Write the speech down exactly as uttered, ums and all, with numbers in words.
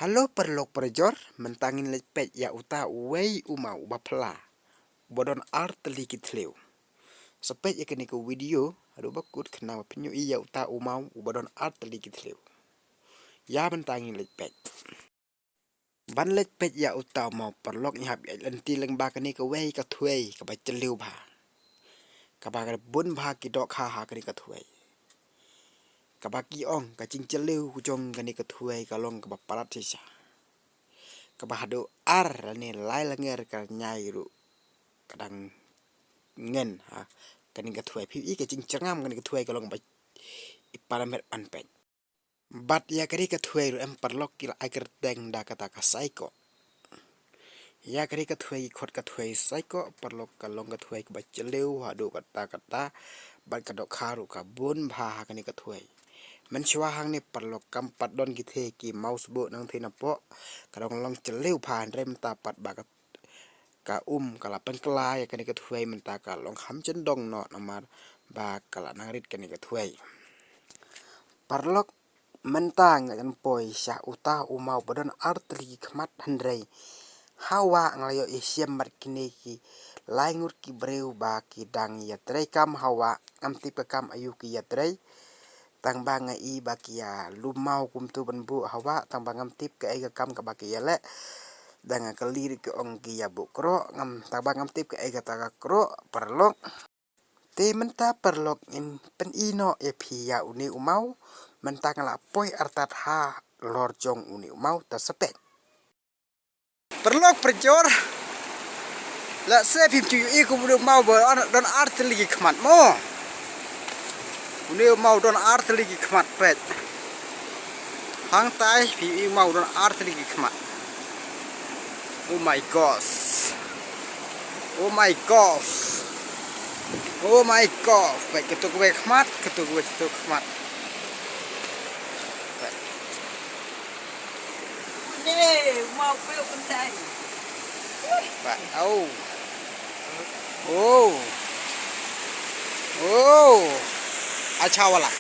Halo paralok parajor, mynta ngin leit peit ïa uta uwei u maw uba pla, uba don ar tylli ki thliew. Sa peit ïa kane ka video haduh ba kut khnang ba phin ïohi ïa uta u maw uba don ar tylli ki thliew. Ïa mynta ngin leit peit. Ban leit peit ïa uta u maw paralok, ngi hap ïaid lynti lyngba kane kawei ka thwei kaba jylliew bha, kaba bun bha ki dohkha ha kane ka thwei. Kaba ki ong ka jingjylliew jong kane ka thwei ka long kaba palat shisha, kaba haduh ar lane lai langer ka ñiai ruh ka dang ngen ha kane ka thwei. Phi i ka jingjyrngam kane ka thwei ka long ba i para met ban peit. Bad ïa kane ka thwei ruh em paralok, ki la ai kyrteng da kata ka Saikoh. Ïa kane ka thwei ki khot ka thwei Saikoh paralok, ka long ka thwei kaba jylliew haduh katta katta, bad ka dohkha ruh ka bun bha ha kane ka thwei. Mynshuwa hangne paralok kam pat don kitei ki maw sbuh nangtei napoh, ka dang long jylliew bha, hynrei mynta pat ba ka ka um ka la pynkylla ïa kane ka thwei, mynta ka long kham jyndong noh namar ba ka la nang rit kane ka thwei. Paralok, mynta nga jan poi sha uta u maw ba don ar tylli ki khmat, hynrei hawa nga la ïoh ïashem bad kine ki lai ngut ki briew ba ki dang ïatrei kam hawa, ngam tip ka kam aïu ki ïatrei. Tang ba nga i ba ki ïa lum maw kumtu ban buh hawa, tang ba ngam tip kaei ka kam kaba ki ïa leh. Da nga kylli ruh ki ong ki ïa buh kroh, ngam, tang ba ngam tip kaei kata ka kroh paralok. Te mynta paralok ngin pyni noh ïa phi ïa une u maw. Mynta nga la poi artat halor jong une u maw, ta sa peit. Paralok parajor, lehse phim ju ïohi kum une u maw ba don ar tylli ki khmat mo. Une u maw don ar tylli ki khmat, peit. Hangtai phi ïohi u maw don ar tylli ki khmat. Oh my gosh. Oh my gosh. Oh my gosh. Peit, kato kawei khmat, kato kawei, kato khmat. Peit. Ba, au. Oh. Oh. Acha wala.